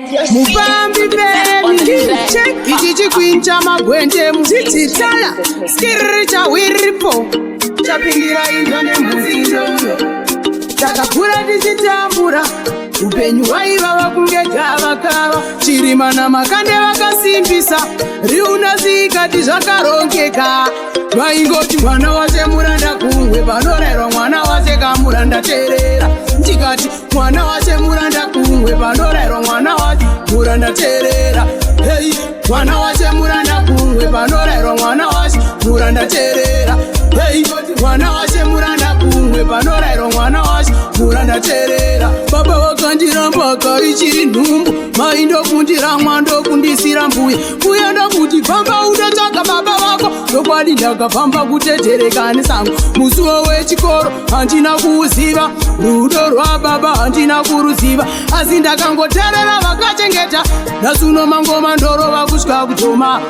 Mufambi peni ichi chikwincha magwende muchichitala skiriri chahwiripo chapindira inzwa nemuzindo. Takakura tichitambura, upenyu hwaivava kunge gavakava. Chirima namakande vakasimbisa riunasi ikati zvakarongeka. Vaingoti mwana wase muranda kumwe panorayirwa mwana wase kamuranda teerera. Ndikati mwana wase muranda kumwe panorayirwa mwana wase muranda teerera. Hei, mwana wase muranda kumwe panorayirwa mwana wase muranda teerera. Hei, mwana wase muranda kumwe panorayirwa mwana wase muranda teerera. Baba vakandiramba kaichiri nhumbu, mai ndokundiramwa ndokundisira mbuya. Mbuya ndokuti famba unotsvaga baba vako. Ndokwadi ndakafamba kutetereka nesango. Musuwo wechikoro handina kuuziva, rudo rwababa handina kuruziva, asi ndakangoteerera vakachengeta. Nhasi mangoma ndorova kusvika kutoma.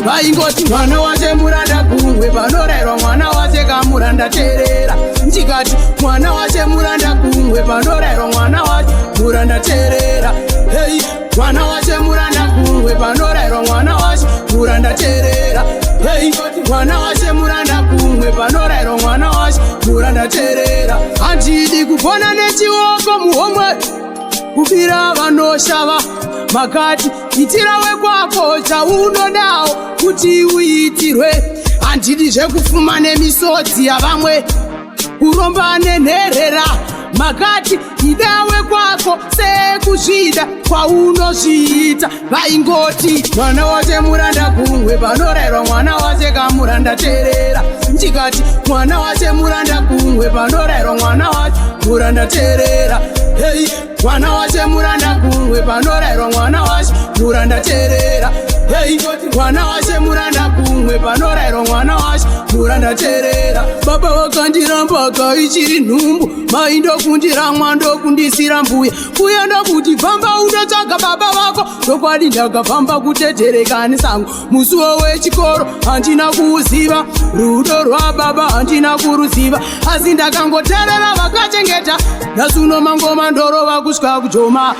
Vaingoti mwana wase muranda kumwe panorayirwa mwana wase kamuranda teerera. Ndikati mwana wase muranda kumwe panorayirwa mwana wase muranda teerera. Hei, mwana wase muranda kumwe panorayirwa mwana wase muranda teerera. Hei, mwana wase muranda kumwe panorayirwa mwana wase muranda teerera. Handidi kupona nechioko muhomwe, kubira vanoshava. Makati itira wekwako chaunodawo kuti uitirwe. Handidi zvekufuma nemisodzi yavamwe, kuromba nenherera. Makati idawe kwako sekuzvida kwaunozviita. Vaingoti mwana wase muranda kumwe panorayirwa mwana wase kamuranda teerera. Ndikati mwana wase muranda kumwe panorayirwa mwana wase muranda teerera. Hei, mwana wase muranda kumwe panorayirwa mwana wase muranda teerera. Hei, mwana wase muranda kumwe panorayirwa mwana wase muranda teerera. Baba vakandiramba kaichiri nhumbu, mai ndokundiramwa ndokundisira mbuya. Mbuya ndokuti famba unotsvaga baba vako. Ndokwadi ndakafamba kutetereka nesango. Musuwo wechikoro handina kuuziva, rudo rwababa handina kuruziva, asi ndakangoteerera vakachengeta. Nhasi mangoma ndorova kusvika kujoma.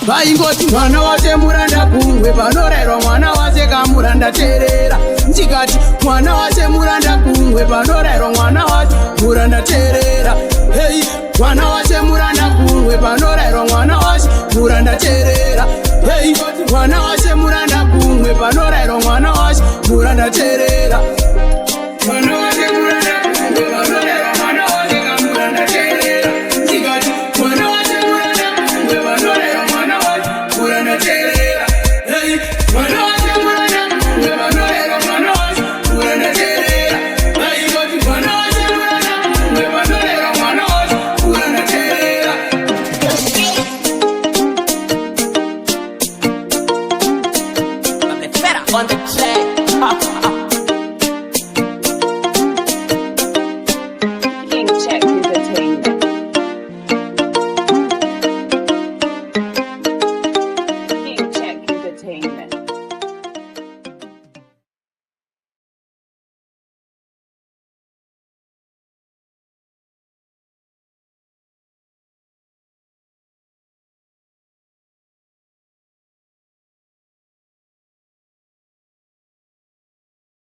Vaingoti mwana wase muranda kumwe panorayirwa mwana wase kamuranda teerera. Ndikati mwana wase muranda kumwe panorayirwa mwana wase muranda teerera. Hei, mwana wase muranda kumwe panorayirwa mwana wase muranda teerera. Hei, mwana wase muranda kumwe panorayirwa mwana wase muranda teerera. Mwana